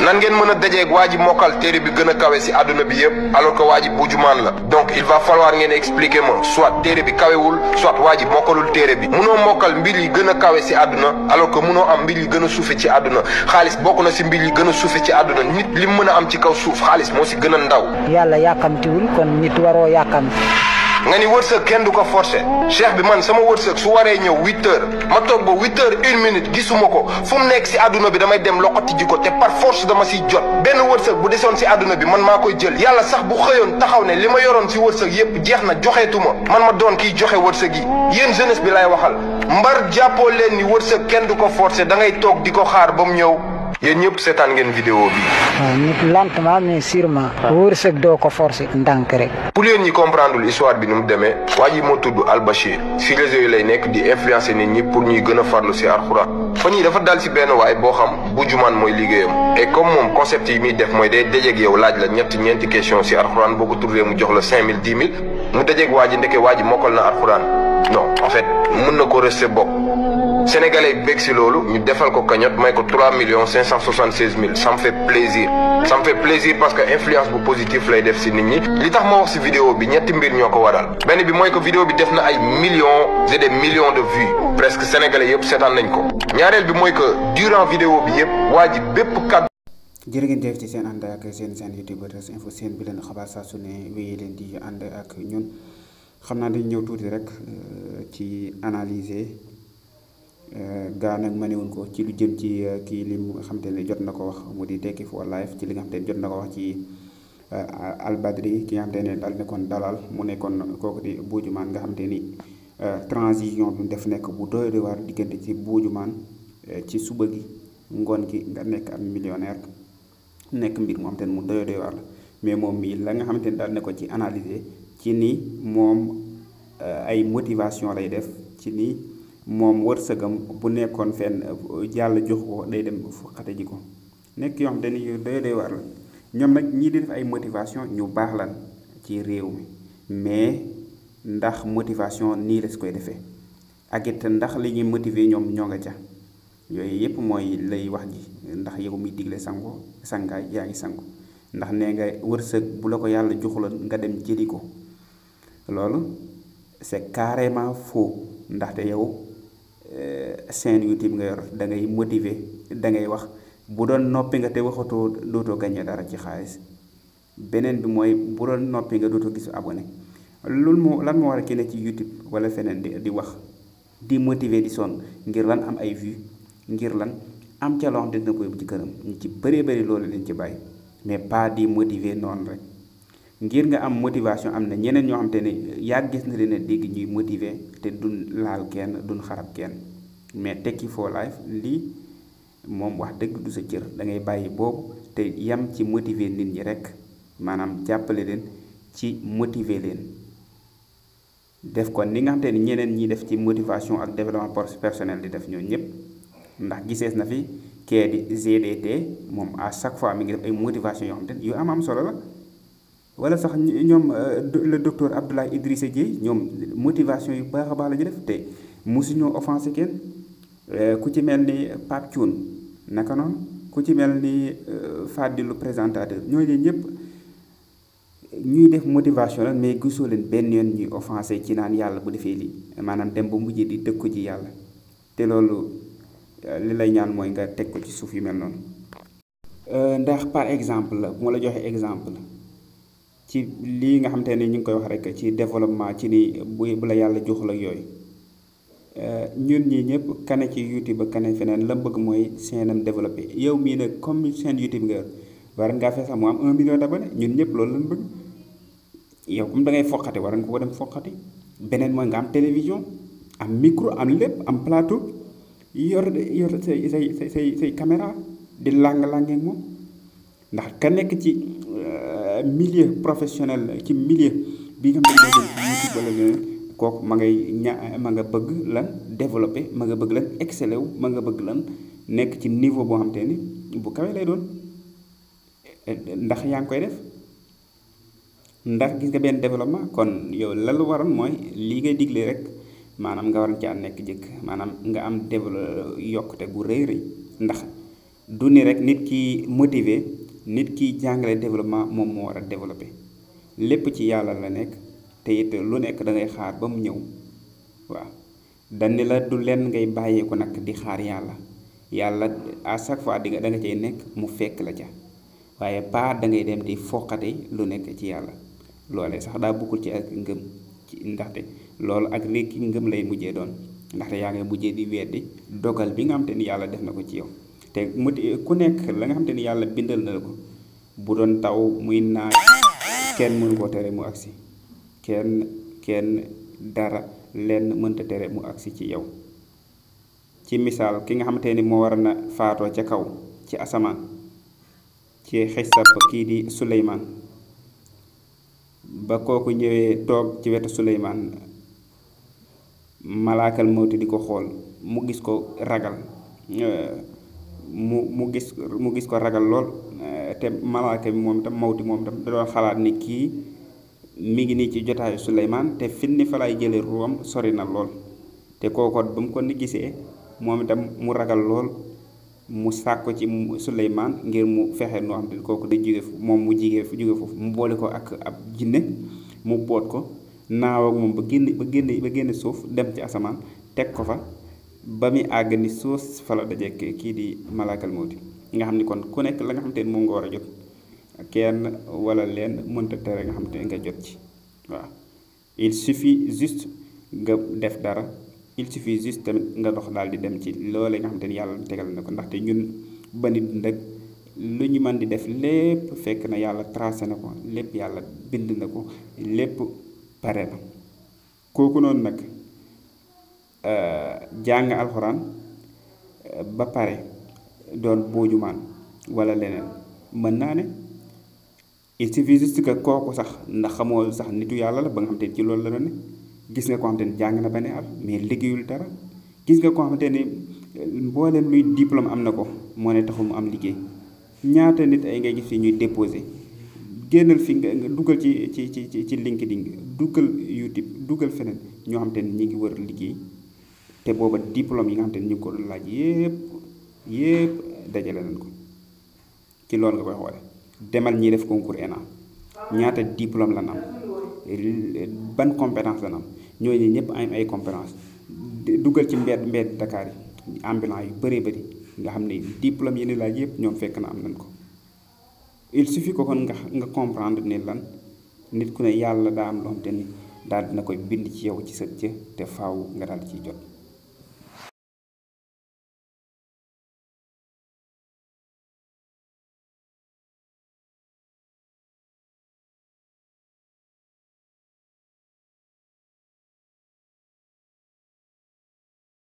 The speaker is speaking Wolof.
nan ngeen mën a dajeeg waa ji mokkal téere bi gën a kawe si àdduna bi yëpp alors que waa ji bujumaan la. donc il va falloir ngeen expliquer ma soit téere bi kawewul soit waa ji mokkalul téere bi. munoo mokkal mbir yi gën a kawe si àdduna alors que munoo am mbir yi gën a suufe ci àdduna. xaalis bokk na si mbir yi gën a suufe ci àdduna nit li mu mën a am ci kaw suuf xaalis moo si gën a ndaw. yàlla yàkkamtiwul kon nit waroo yàkkamti. nga ni wërsëg kenn du ko forcer cheikh bi man sama wërsëg su waree ñëw 8 heures ma toog ba 8 heures 1 minute gisuma ko fu mu nekk si àdduna bi damay dem loxoti ji ko te par force dama siy jot benn wërsëg bu desoon si àdduna bi man maa koy jël yàlla sax bu xëyoon taxaw ne li ma yoroon si wërsëg yépp jeex na joxeetuma man ma doon kiy joxe wërsëg yi yéen jeunesse bi lay waxal mbar jàppoo leen ni wërsëg kenn du ko forcer da ngay toog di ko xaar ba mu ñëw yéen ñëpp seetaan ngeen vidéo bi. nit lentement mais sûrement. wërsëg doo ko forcer ndànk rek. pour yéen ñi comprendre l'histoire bi nu mu demee waa ji moo tudd Al Bachir si réseau yi lay nekk di influencer nit ñi pour ñuy gën a farlu si alxuraan fan yii dafa dal si benn waay boo xam bujumaan mooy liggéeyam et comme moom concept yi muy def mooy day dajeeg yow laaj la ñeenti question si alxuraan boo ko trouvé mu jox la 5000 10 000 mu dajeeg waa ji ndeke waa ji mokkal na alxuraan non en fait mën na ko resté bopp. Sénégalais yi bég si loolu ñu defal ko cagnotte may ko 3 576 000 ça me fait plaisir parce que influence bu positif lay def si nit ñi li tax ma wax si vidéo bi ñetti mbir ñoo ko waral benn bi mooy que vidéo bi def na ay millions et des millions de vues presque sénégalais yëpp seetaan nañ ko ñaareel bi mooy que durant vidéo bi yëpp waa ji bépp kàddu. jërë ngeen jëf ci seen ànd ak seen YouTube Teuss Info seen bi leen xabaar saa su ne wéyee leen di ànd ak ñun xam naa dañ ñëw tuuti rek ci analyser gaa nag mënewuñ ko ci lu jëm ci kii li nga xam te ne jot na ko wax mu di Tekki for Life ci li nga xam te ne jot na ko wax ci Al Badri ki nga xam te ne dal nekkoon dalal mu nekkoon kooku di buujumaan nga xam te ni transition bi mu def nekk bu doy de waar diggante ci buujumaan ci suba gi ngoon gi nga nekk am millionnaire nekk mbir mu xam te ne mu doy de waar la mais moom mii la nga xamante ne daal ne ko ci analyser ci ni moom ay motivation lay def ci ni moom wërsëgam bu nekkoon fenn yàlla jox ko day dem fuqate ji ko nekk yoo xam te ni doy war la ñoom nag ñii di def ay motivation ñu baax lan ci réew mi mais ndax motivation nii la su koy defee ak it ndax li ñuy motiver ñoom ñoo nga ca yooyu yépp mooy lay wax ji ndax yow mi digle sangaay yaa ngi sangu ndax nee nga wërsëg bu la ko yàlla joxuloon nga dem jëli ko loolu c'est carrément faux ndaxte yow seen YouTube nga yor da ngay motiver da ngay wax bu doon noppi nga te waxatoo dootoo gagné dara ci xaalis beneen bi mooy bu doon noppi nga dootoo gis abonné loolu moo lan moo war a ki ne ci YouTube wala feneen di wax di motiver di sonn ngir lan am ay vues ngir lan am ca loo xam te dina ko yóbbu ci këram ñu ci bëree bëri loolu leen ci bàyyi mais pas di motiver noonu rek ngir nga am motivation am na ñeneen ñoo xam te ne yaa gis na leen a dégg ñuy motiver te duñ laal kenn duñ xarab kenn mais Tekki for Life lii moom wax dëgg du sa cër da ngay bàyyi boobu te yam ci motiver nit ñi rek maanaam jàppale leen ci motiver leen def ko ni nga xam te ne ñeneen ñi def ci motivation ak développement personnel di def ñooñu ñëpp ndax gisees na fi kee di GDT moom à chaque fois mi ngi def ay motivation yoo xam te ne yu am solo la wala sax ñoom le docteur Abdoulaye Idrissa Dieye ñoom motivation yu baax a baax la ñu def te mosuñoo offensé kenn ku ci mel ni Pape Thioune naka noonu ku ci mel ni Fadilou présentateur ñooñu ñëpp ñuy def motivation la mais gisoo leen benn yoon ñuy offensé ci naan yàlla bu defee lii maanaam dem ba mujjee di dëkk ko ci yàlla te loolu li lay ñaan mooy nga teg ko ci suuf yu mel noonu. ndax par exemple la bu ma la joxee exemple ci lii nga xamante ne ñu ngi koy wax rek ci développement ci ni bu la yàlla joxul ak yooyu ñun ñii ñëpp kane ci YouTube ak kane feneen la bëgg mooy seenam développé yow mii nag comme seen YouTube nga yor war ngaa fexe sax mu am 1 million d'abonnés ñun ñëpp loolu lañ bëgg yow comme da ngay foqati war nga ko dem foqati beneen mooy nga am télévision am micro am lépp am plateau yor say caméra di lang-langee moom ndax ka nekk ci milieu professionnel ci milieu bi nga xam ne YouTube wala leneen kooku ma nga bëgg lan développer ma nga bëgg lan exceller wu ma nga bëgg lan nekk ci niveau boo xam te ni bu kawe lay doon ndax yaa ngi koy def ndax gis nga benn développement kon yow la lu waroon mooy lii ngay digle rek maanaam nga waroon caa nekk jëkk maanaam nga am yokkute bu rëy ndax du ni rek nit ki motivé nit ki jàngale développement moom moo war a développé lépp ci yàlla la nekk te it lu nekk da ngay xaar ba mu ñëw waaw dañ la du lenn ngay bàyyeeku nag di xaar yàlla à chaque fois da nga cay nekk mu fekk la ca waaye pas da ngay dem di foqate lu nekk ci yàlla loolee sax daa bokkul ci ak ngëm ci ndaxte loolu ak rékki ngëm lay mujjee doon ndaxte yaa ngay mujjee di weddi dogal bi nga xam te ni yàlla def na ko ci yow te ku nekk la nga xam te ni yàlla bindal na la ko bu doon taw muy naaj kenn mënu ko tere mu agsi kenn dara lenn mënta tere mu agsi ci yow ci misaal ki nga xamante ni moo war na faatoo ca kaw ci asamaan ci xisab kii di Suleymaan ba kooku ñëwee toog ci wetu Suleymaan malaakal mawti di ko xool mu gis ko ragal mu gis ko ragal lool te malaaka bi moom itam mawti moom itam da doon xalaat ni kii mi ngi nii ci jotaayu Suleymaan te fin ni fa lay jële ruwam sori na lool te kookoot ba mu ko ni gisee moom itam mu ragal lool mu sàkko ci Suleymaan ngir mu fexe noo xam te kooku da jóge moom mu jóge foofu mu boole ko ak ab jinne mu boot ko naaw ak moom ba génn suuf dem ci asamaan teg ko fa ba muy àgg ni suus fa la daje kii di malaakal mawti nga xam ni kon ku nekk la nga xam te ne moom nga war a jot kenn wala leen mënta tere nga xam te ne nga jot ci waaw il suffit juste nga def dara il suffit juste tamit nga dox daal di dem ci loolee nga xam te ne yàlla tegal na ko ndaxte ñun ba nit ndëg lu ñu mën di def lépp fekk na yàlla tracé na ko lépp yàlla bind na ko lépp pare na kooku noonu nag jàng alxuraan ba pare doon boojumaan wala leneen mën naa ne il suffit juste que kooku sax ndax xamoo sax nitu yàlla la ba nga xam te ne ci loolu la doon ne gis nga koo xam te ne jàng na ba ne at mais liggéeyul dara gis nga koo xamante ne mboolem luy diplôme am na ko moo ne taxul mu am liggéey ñaata nit ay ngay gis fi ñuy déposé génnal fi nga dugal ci LinkedIn dugal YouTube dugal feneen ñoo xam te ne ñi ngi wër liggéey te booba diplôme yi nga xam te ne ñu ngi ko doon laaj yépp dajale nañ ko ci loolu nga koy xoole demal ñi def concours ENA ñaata diplôme lan am ban compétence lan am ñooñu ñëpp am ay compétence dugal ci mbedd Dakar yi ambulant yu bëree bëri nga xam ne diplôme yi ni laaj yëpp ñoom fekk na am nañ ko il suffit que kon nga comprendre ne lan nit ku ne yàlla daa am loo xam te ni daal dina koy bind ci yow ci sa jë te faaw nga daal ciy jot